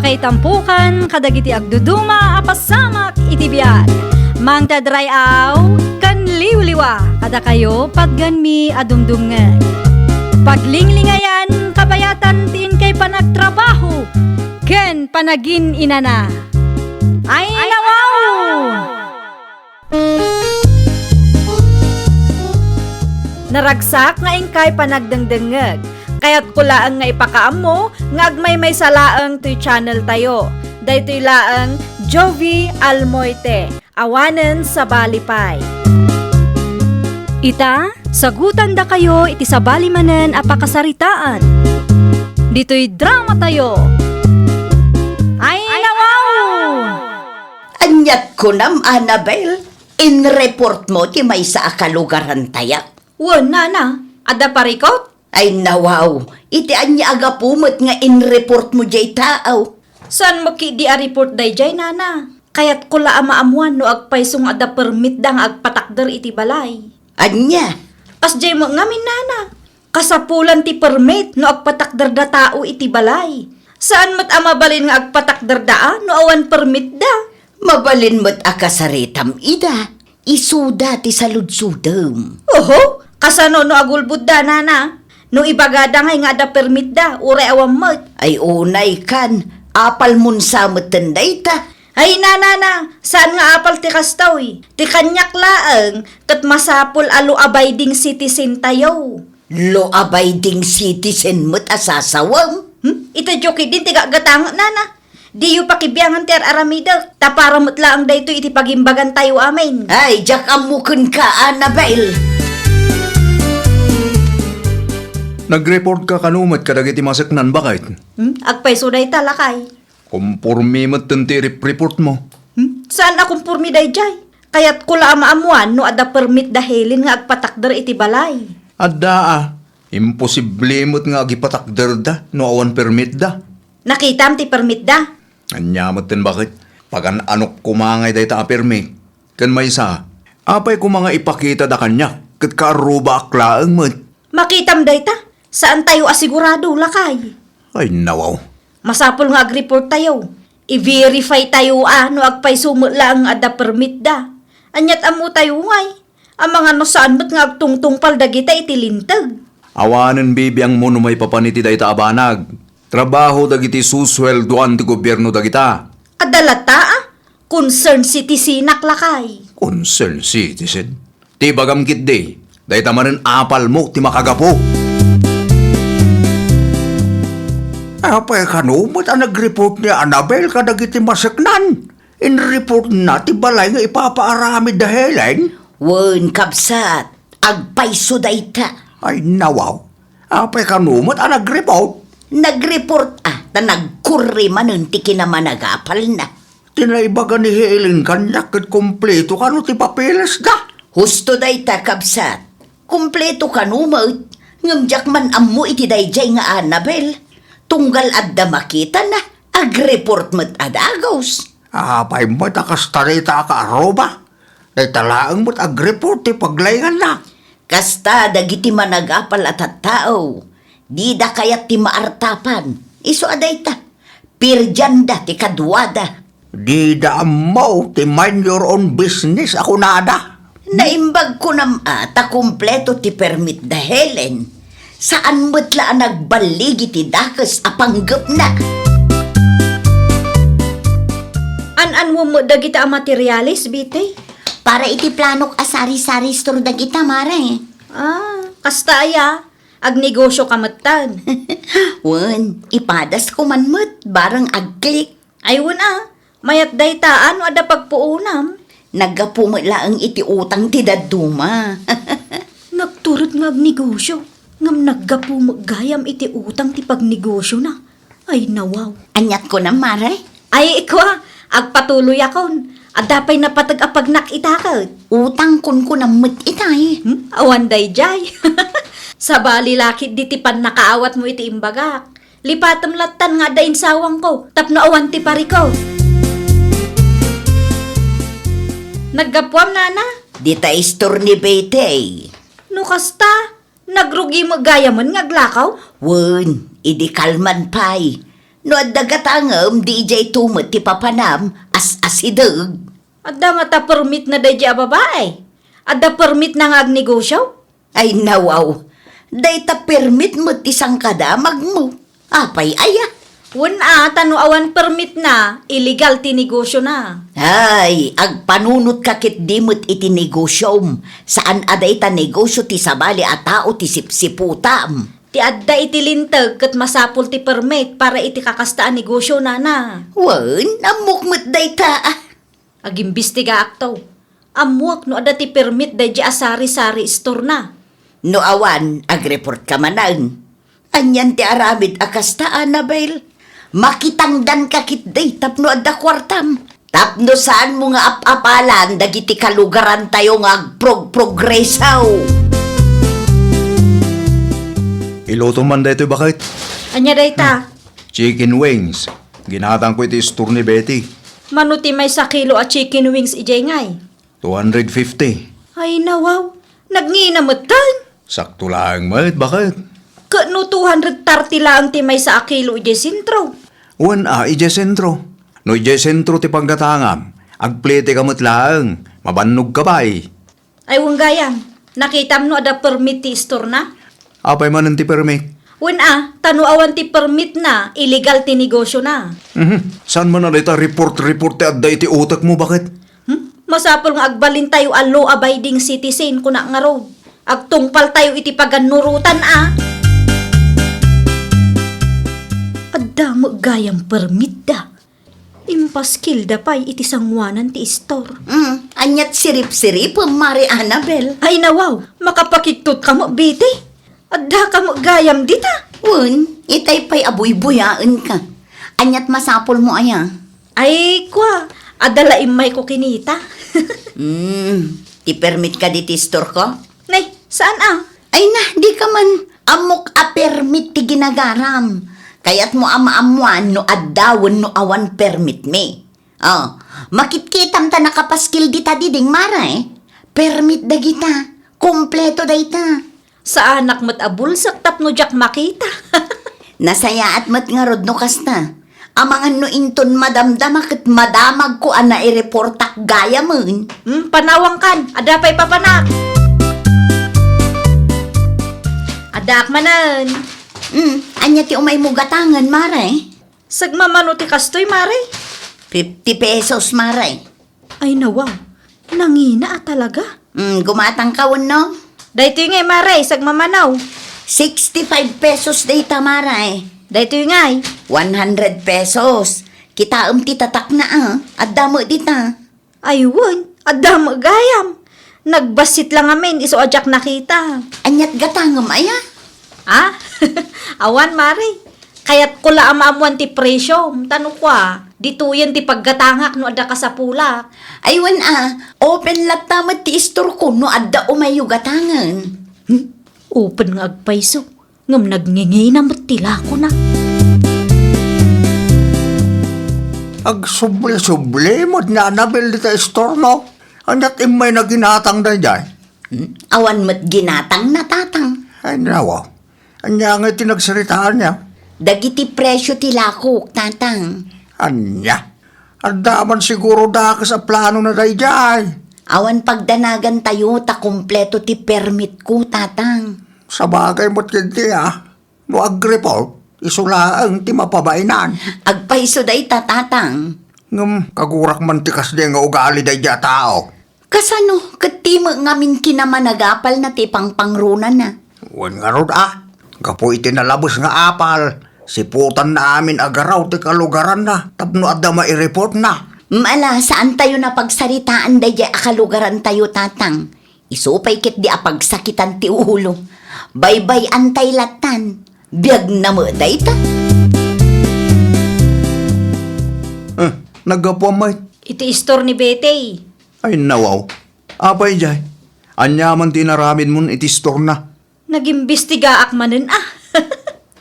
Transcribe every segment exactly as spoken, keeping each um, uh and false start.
Ay tampukan kadagiti agduduma a pasamak iti biag. Mangted ray-aw ken liwliwa kadakayo patgenmi a dumdumngeg. Paglinglingayan kabayatan ti inkay panagtrabaho ken panagin-inana. Ay, nawaw! Naragsak nga inkay panagdengdengngeg. Kayatko laeng nga ipakaammo nga agmaymaysa laeng toy channel tayo. Daytoy laeng Jovi Almoite, awanen sabali pay. Ita, sagutandakayo iti sabali manen a pakasaritaan. Ditoy drama tayo. Ay, nawaw! Aniat kunam, Annabel? Inreport mo ti maysa a kalugaran tayo? Wen, nana, adda parikot? Ay, nawaw, iti ania a gapu met nga inreport mo jay tao? Saan mo ketdi a report dayjay, nana? Kayatko la a maammuan no agpayso nga adda permit da nga agpatakder iti balay. Ania? Kasjay met ngamin, nana. Kasapulan ti permit no agpatakderda tao iti balay. Saan met a mabalin nga agpatakderda a no awan permitda. Mabalin met a kasaritam ida. Isuda ti saludsodem. Oho, kasano no agulbodda, nana? No ibagada ngay nga adda permitda, uray awan met. Ay unay kan, apal mon sa metten dayta. Ay, nanana, saan nga apal ti kastoy? Ti kaniak laeng, ket masapul a law-abiding citizen tayo. Law-abiding citizen met a sasawem? Hmm? Ita diyo ketdin ti gatgatangek, nana. Diyo pakibiangan ti ar-aramidek, ta para met laeng daytoy iti pagimbagan tayo amin. Ay, diak ammo kenka, Annabel. Nag-report ka kano met kadagiti maseknan, baket? Hmm? Agpayso dayta, lakay. Kompormi metten ti rep-, report mo. Hmm? Saan a kompormi dayjay? Kayatko la a maammuan no adda permit da Helen nga agpatakder iti balay. Adda a. Imposible met nga agipatakderda no awan permit da. Nakitam ti permit da? Ania metten, baket? Pagan-anok koma ngay dayta a permit. Ken maysa, apay koma nga ipakitada kaniak ket kaarrubaak laeng met? Makitam dayta? Saan tayo a sigurado, lakay? Ay, nawaw. Masapul nga agreport tayo. I-verify tayo a no agpayso met laeng nga adda permit da. Aniat ammo tayo ngay? Amangan no saan met nga agtungtungpal dagita iti linteg. Awanen bibiangmo no maipapan iti dayta a banag. Trabaho dagiti susueldoan ti gobierno dagita. Adda latta a? Concerned citizenak, lakay. Concerned citizen? Ti ibagam ketdi, dayta manen apalmo ti makagapu. Apay kano met a nag-report ni Annabel kadagiti maseknan? Inreportna ti balay nga ipapaaramid da Helen? Wen, kabsat, agpayso dayta. Ay, nawaw. Apay kano met a nag-report? Nag-report a, ta nagkurre manen ti kinamanagapalna. Ti naibaga ni Helen kaniak ket kompleto kano ti papelesda? Husto dayta, kabsat. Kompleto kano met, ngem diak man ammo iti daydiay nga Annabel. Tunggal adda makitana, agreport met a dagus. Apay met a kasta dayta a kaarruba? Dayta laeng met agreport ti paglainganna. Kasta dagiti managapal a tattao, dida kayat ti maartapan. Isu a dayta, pirdianda ti kaduada. Dida ammo ti mind your own business a kunada. Naimbag kunam a ta kompleto ti permit da Helen. Saan met la a nagballigi ti dakes a panggepna. An-anwem met dagita a materialis, Betty? Para iti planok a sari-sari store dagita, Mare. Ah, kasta aya? Agnegosio ka metten? Wen, ipadasko man met, bareng agklik. Ay, wen a, mayat dayta, no adda pagpuonam? Naggapu met laeng iti utang ti dadduma. Nagturod nga agnegosio, ngem naggapu met gayam iti utang ti pagnegosiona. Ay, nawaw. Aniat kunam, Mare? Ay, ikua, agpatuloyakon. Adda pay napateg a pagnak ita ket. Utang kunkunam met itay. Hmm? Awan daydiay. Sabali la ketdi ti pannakaawatmo iti imbagak. Lipatem lattan nga adda insawangko tapno awan ti parikot. Naggapuam, nana? Dita istor ni Betty. No kasta, nagrugi met gayamen nga aglakaw? Wen, idi kalman pay. No adda gatangem, di idiay tumet ti papanam, as-asideg. Adda ngata permitna daydiay a babai? Adda permitna nga agnegosio? Ay, nawaw. Dayta permit met ti sangkadamagmo. Apay aya? Wen a, ta no awan permitna, illegal ti negosiona. Ay, agpanunotka ketdi met iti negosiom. Saan a dayta negosio ti sabali a tao ti sipsiputam. Ti adda iti linteg ket masapul ti permit para iti kakasta a negosio, nana. Wen, ammok met dayta, ah. Agimbestigaakto. Ammoak no adda ti permit daydiay a sari-sari store-na. No awan, agreportka manen. Anian ti aramid a kasta, Annabel? Makitangdanka ketdi tapno adda kuartam. Tapno saanmo nga ap-apalan dagiti kalugarantayo nga agprog-progreso. Ilutom man daytoy, baket. Ania dayta? Hmm. Chicken wings. Ginatangko iti store ni Betty. Mano ti maysa kilo a chicken wings idiay ngay? Two hundred fifty. Ay, nawaw. Nagngina metten. Sakto laeng met, baket. Ket no two hundred thirty laeng ti maysa a kilo idiay sentro? Wen a, idiay sentro. No idiay sentro ti paggatangam, agpletika met laeng. Mabannogka pay. Ay, wen gayam, nakitam no adda permit ti istorna? Apay manen ti permit? Wen a, ta no awan ti permitna, illegal ti negosiona. Mhm. Saan man a dayta report-report ti adda iti utekmo, baket? Hmm? Masapul nga agbalintayo a law-abiding citizen, kunak ngarud. Agtungpaltayo iti pagannurotan a. Adda met gayam permitda. Impaskilda pay iti sangoanan ti istor. Mm, aniat sirip-siripem, Mare Annabel? Ay, nawaw, makapakigtotka met, Betty. Addaka met gayam dita. Wen, itay pay a buybuyaenka. Aniat masapulmo aya? Ay, kua, adda la immayko kinita. Mm, ti permit kadi ti istorko? Nay, saan a? Ay na, dika man. Ammok a permit ti ginagaram. Kayatmo a maammoan no adda wenno awan permit mi. Oh, makitkitam ta nakapaskil dita diding, Mare. Permit dagita. Kompleto dayta. Saanak met a bulsek tapno diak makita. Nasayaat met ngarud no kasta. Amangan no inton madamdama ket madamagko a naireportak gayamen. Hmm, panawangkan, adda pay papanak. Addaak manen. Hmm, ania ti umaymo gatangen, Mare? Sagmamano ti kastoy, Mare? Fifty pesos, Mare. Ay, nawa, nangina a talaga. Mm, gumatangka wenno? Daytoy ngay, Mare, sagmamano. Sixty-five pesos dayta, Mare. Daytoy ngay. One hundred pesos. Kitaem ti tatakna, a. Adda met dita. Ay, wen, adda met gayam. Nagbassit la ngamin, isu a diak nakita. Aniat gatangem aya? Ah? Awan, Mare. Kayatko la a maammoan ti presiom, ta no kua, ditoyen ti paggatangak no adda kasapulak. Ay, wen a, open latta met ti istorko no adda umayyo gatangen. Hmm? Open nga agpayso, ngem nagngingina met ti lakona. Agsubli-subli met ni Annabel dita istormo. Aniat immay na ginatang daydiay? Hmm? Awan met ginatangna, Tatang. Ay, nawa. Ania ngay ti nagsaritaanyo? Dagiti presio ti lakok, Tatang. Ania? Adda man siguro dakes a planona daydiay. Awan pagdanagantayo ta kompleto ti permitko, Tatang. Sabagay met ketdi, a. No agreport, isu laeng ti mapabainan. Agpayso dayta, Tatang. Ngem kagurak man ti kasdi nga ugali daydiay a tao. Kasano ket ti met ngamin kinamanagapalna ti pangpangronana? Wen ngarud a, gapu iti nalabes nga apal, siputanna amin a garaw ti kalugaranna tapno adda maireportna. Mala, saantayo napagsaritaan daydiay a kalugarantayo, Tatang. Isu pay ketdi a pagsakitan ti ulo. Baybay-antay lattan. Biagna met dayta. Eh, naggapuam met? Iti istor ni Betty. Ay, nawaw. Apay diay? Ania man ti inaramidmon iti istorna? Nagimbestigaak manen a.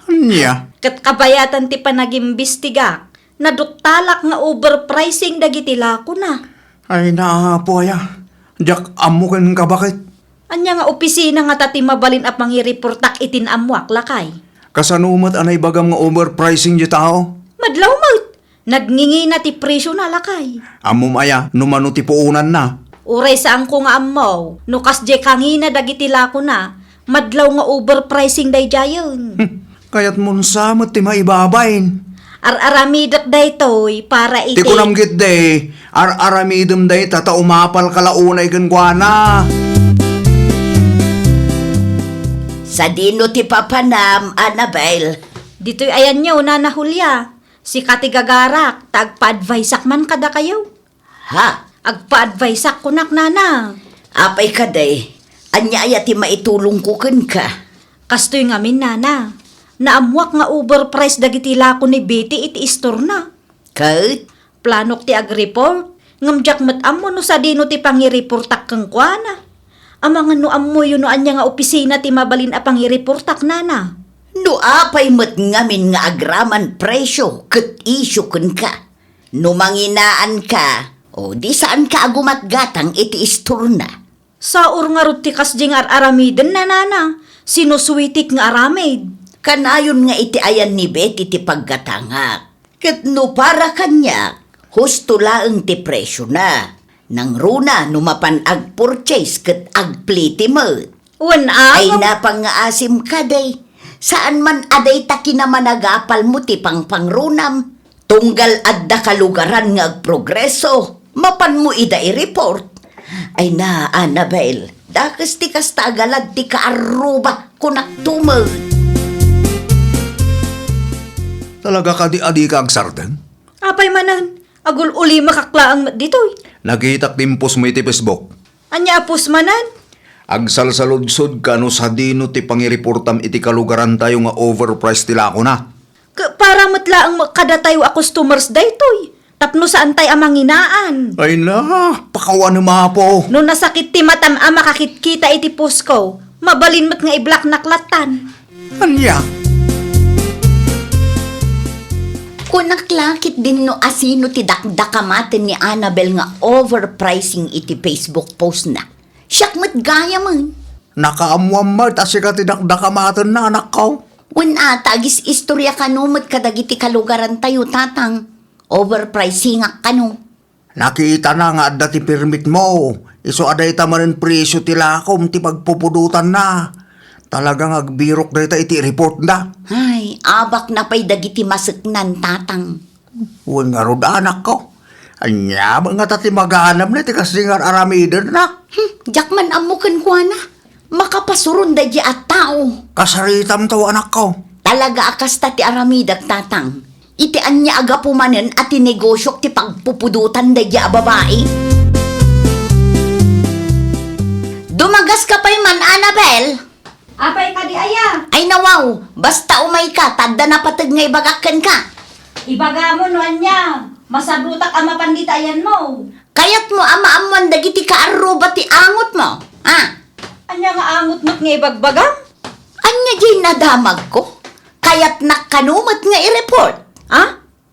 Ania? Ket kabayatan ti panagimbestigak, naduktalak nga overpricing dagiti lakona. Ay, naapo aya. Diak ammo ken kabaket. Ania nga opisina ngata ti mabalin a pangireportak iti naammoak, lakay? Kasano met a naibagam nga overpricing ti tao? Adlaw met. Nagngingina ti presyo na, lakay. Ammom aya no mano ti puonanna? Uray saanko nga ammo, no kasdiay kangina dagiti lakona, madlaw nga overpricing daydiayen. Hmm, kayatmon sa met ti maibabain. Ar-aramidek daytoy para iti Ti kunam ketdi, ar-aramidem dayta ta umapalka la unay kenkuana. Sadino ti papanam, Annabel? Ditoy ayanyo, Nana Julia. Sika ti gagarak, ta agpa-adviseak man kadakayo. Ha? Agpa-adviseak kunak, Nana. Apay kadi, ania aya ti maitulongko kenka? Kastoy ngamin, Nana. Naammoak nga overprice dagiti lako ni Betty iti istorna. Ket? Planok ti agreport, ngem diak met ammo no sadino ti pangireportak kenkuana. Amangan no ammoyo no ania nga opisina ti mabalin a pangireportak, Nana. No apay met ngamin nga agraman presyo ket isyu kenka. No manginaanka, o di saanka a gumatgatang iti istorna. Saur ngarud ti kasdi nga ar-aramidenna, Nana. Sinusuitik nga aramid. Kanayon nga iti ayan ni Betty ti paggatangak. Ket no para kaniak, husto laeng ti presiona. Nangruna no mapan agpurchase ket agplete met. Wen, Ay, aw. Napangngaasim kadi. Saan man a dayta kinamanagapalmo ti pangpangrunam. Tunggal adda kalugaran nga agprogreso, mapanmo ida i-report. Ay na, Annabel, dakes ti kasta a galad ti kaarruba, kunak tumed. Talaga kadi a dika agsardeng? Apay manen, agul-ulimakak laeng met ditoy. Nakitak ti impostmo iti Facebook. Ania a post manen? Agsalsaludsodka no sadino ti pangireportam iti kalugarantayo nga overprice ti lakona. Ka-, para met laeng kadatayo a customers daytoy. Tapno saantay a manginaan. Ay na, pakawanem, Apo. No nasakit ti matam a makakitkita iti postko, mabalin met nga i-blocknak lattan. Ania? Kunak la ketdin no asino ti dakdakamaten ni Annabel nga overpricing iti Facebook postna. Siak met gayamen. Nakaammoam met a sika ti dakdakamatenna, anakko. Wen a, ta agis-istoria kano met kadagiti kalugarantayo, Tatang. Overpricingak kano. Nakitana nga adda ti permitmo, isu a dayta manen presio ti lakom ti pagpupudotanna. Talaga nga agbirok dayta iti reportda. Ay, abakna pay dagiti maseknan, Tatang. Wen ngarud, anakko. Ania met ngata ti maganabna iti kasdi nga ar-aramidenna? Hmm, diak man ammo kenkuana. Makapasuron daydi a tao. Kasaritamto, anakko. Talaga a kasta ti aramidek, Tatang. Iti ania a gapu manen a tinegosiok ti pagpupudotan daydi a babai? Dumagas ka pay man, Annabel? Apay kadi aya? Ay nawaw, basta umayka, ta adda napateg nga ibagak kenka. Ibagamo no ania, masadutak a mapan dita ayanmo. Kayatmo a maammoan dagiti kaarruba ti angotmo, a? Ania nga angot met nga ibagbagam? Ania diay nadamagko? Kayatnak kano met nga i-report, a?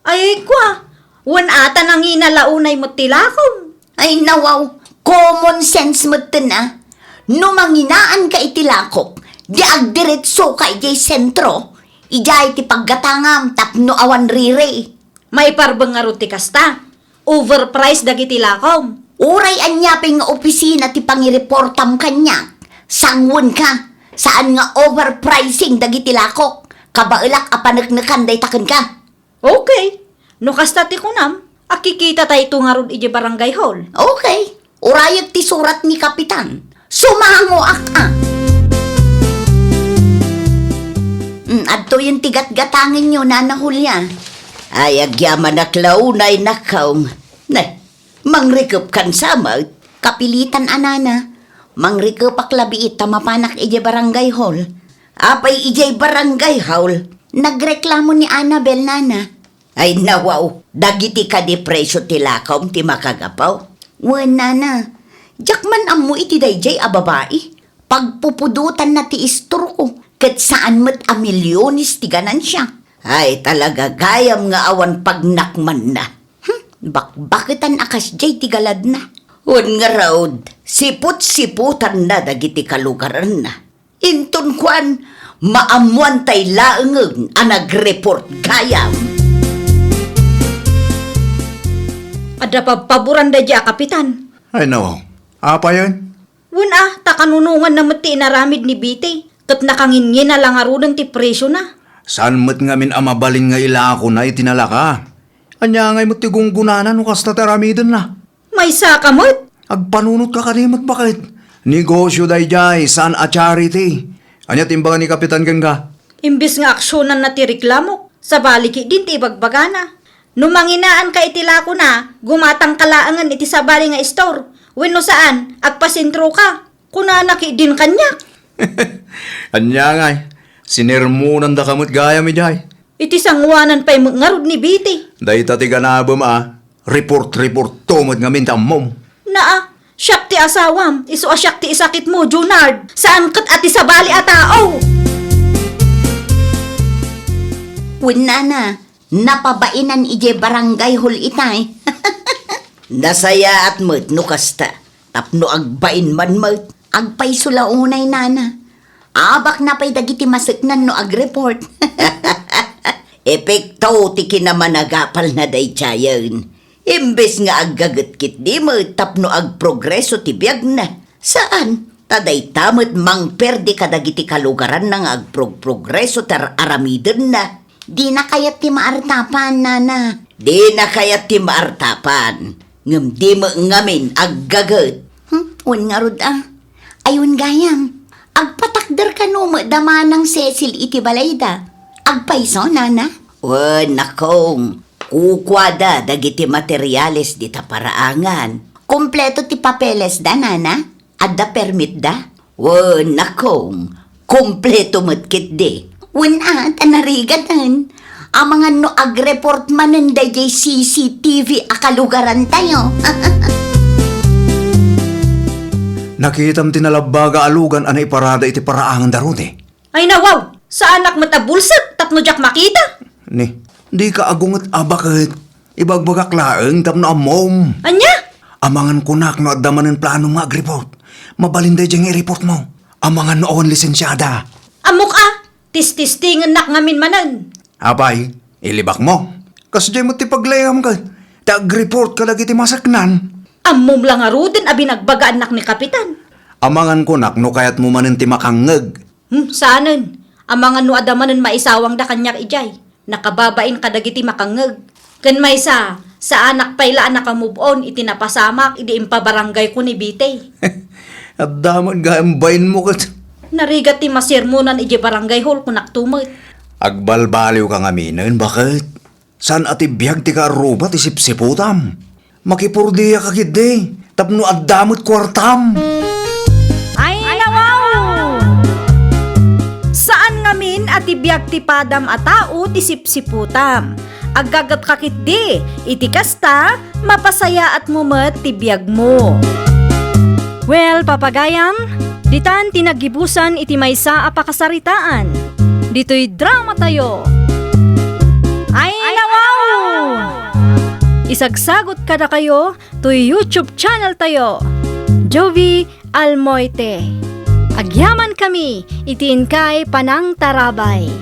Ay, kua, wen a ta nangina la unay met ti lakom. Ay, nawaw, common sense metten a. No manginaanka iti lakok, di agdiretsoka idiay sentro, idiay ti paggatangam tapno awan riri. Maiparbeng ngarud ti kasta. Overprice dagiti lakom. Uray ania pay nga opisina ti pangireportam kaniak, sanguenka, saan nga overpricing dagiti lakok. Kabaelak a paneknekan dayta kenka. Okay. No kasta ti kunam, akkikitatayto ngarud idiay barangay hall. Okay. Urayek ti surat ni Kapitan. Sumangoak a. Mm, adtoyen ti gatgatangenyo, Nana Julia. Ay, agyamanak la unay, nakkaw. Ne, mangrikepkan sa met. Kapilitan a, Nana. Mangrikepak labiit ta mapanak idiay barangay hall. Apay idiay barangay hall? Nagreklamo ni Annabel, Nana. Ay, nawaw, dagiti kadi presio ti lakom ti makagapu? Wen, Nana, diak man ammo iti daydiay a babai. Pagpupudotanna ti istorko, ket saan met a milyones ti ganansia. Ay, talaga gayam nga awan pagnakmanna. Hmm, bakbaketan a kasdiay ti galadna. Wen ngarud, siput-siputanna dagiti kalugaranna. Inton kuan, maammoantay laengen a nagreport gayam. da pabpaboran daydi a kapitan. Ay, no. Apayen? Wen a, ta kanunonganna met ti inaramid ni Bite, ket nakanginnginna la ngaruden ti presiona. Saan met ngamin a mabalin nga ilakona iti nalaka? Ania ngay met ti gunggonana no kasta ti aramidenna? Maysaka met? Agpanunotka kadi met baket. Negosio daydiay, saan a charity. Ania ti imbaga ni Kapitan kenka? Imbes nga aksionanna ti reklamok, sabali ketdin ti ibagbagana. No manginaanka iti lakona, gumatangka laengen iti sabali nga istor. Wenno saan, agpasentroka. Kunana ketdin kaniak. Ania ngay, sinermonandaka met gayam idiay. Iti sangoanan pay met ngarud ni Bite. Dayta ti ganabem a, report-reportto met ngamin ti ammom. Naa, siak ti asawam, isu a siak ti isakitmo, Junard. Saan ket a ti sabali a tao. Wen nana, napabainan idiay barangay hall itay. Nasayaat met no kasta, tapno agbain man met. Agpayso la unay, nana. Abakna pay dagiti maseknan no agreport. Epekto ti kinamanagapalna daydiayen. Imbes nga aggaget ketdi met tapno agprogreso ti biagna. Saan, ta dayta met mangperdi kadagiti kalugaranna nga agprogprogreso ti ar-aramidenna. Dina kayat ti maartapan, nana. Dina kayat ti maartapan, ngem di met ngamin aggaget. Hmm, wen ngarud a. Ay wen gayam, agpatakder kano met da Manang Cecil iti balayda. Agpayso, nana? Wen, nakong, kukuada dagiti materiales dita paraangan. Kompleto ti papelesda, nana? Adda permitda? Wen, nakong, kompleto met ketdi. Wen a, ta narigaten. Amangan no agreport manen daydiay C C T V a kalugarantayo. Nakitam ti nalabbaga a lugan a naiparada iti paraanganda, Rudy? Ay nawaw, saanak met a bulsek tapno diak makita. Ni, dika agunget a baket. Ibagbagak laeng tapno ammom. Ania? Amangan kunak no adda manen planom nga agreport. Mabalin daydiay nga i-report mo. Amangan no awan lisensiada. Ammok a, tististingennak ngamin manen. Apay, ilibak mo. Kasdiay met ti paglaingam ket, ta agreport ka dagiti maseknan. Ammom la ngaruden a binagbagaannak ni Kapitan. Amangan kunak no kayatmo manen ti makangngeg. Hmm, saanen. Amangan no adda manen maisawangda kaniak idiay. Nakababain kadagiti makangngeg. Ken maysa, saanak pay la a naka-move on iti napasamak idi impabaranggayko ni Bitey. Adda met gayam bainmo ket. Narigat ti masermonan idiay barangay hall, kunakto met. Agbalbaliwka ngaminen, baket? Saan a ti biag ti kaarruba ti sipsiputam? Makipurdiaka ketdi tapno adda met kuartam. Ay, nawaw! Saan ngamin a ti biag ti padam a tao ti sipsiputam. Aggagetka ketdi, iti kasta, mapasayaatmo met ti biagmo. Well, papagayam, ditan ti naggibusan iti maysa a pakasaritaan. Ditoy dramatayo. Ay, nawaw! Isagsagot kadakayo toy YouTube channel tayo, Jovie Almoite. Agyamankami iti inkay panangtarabay.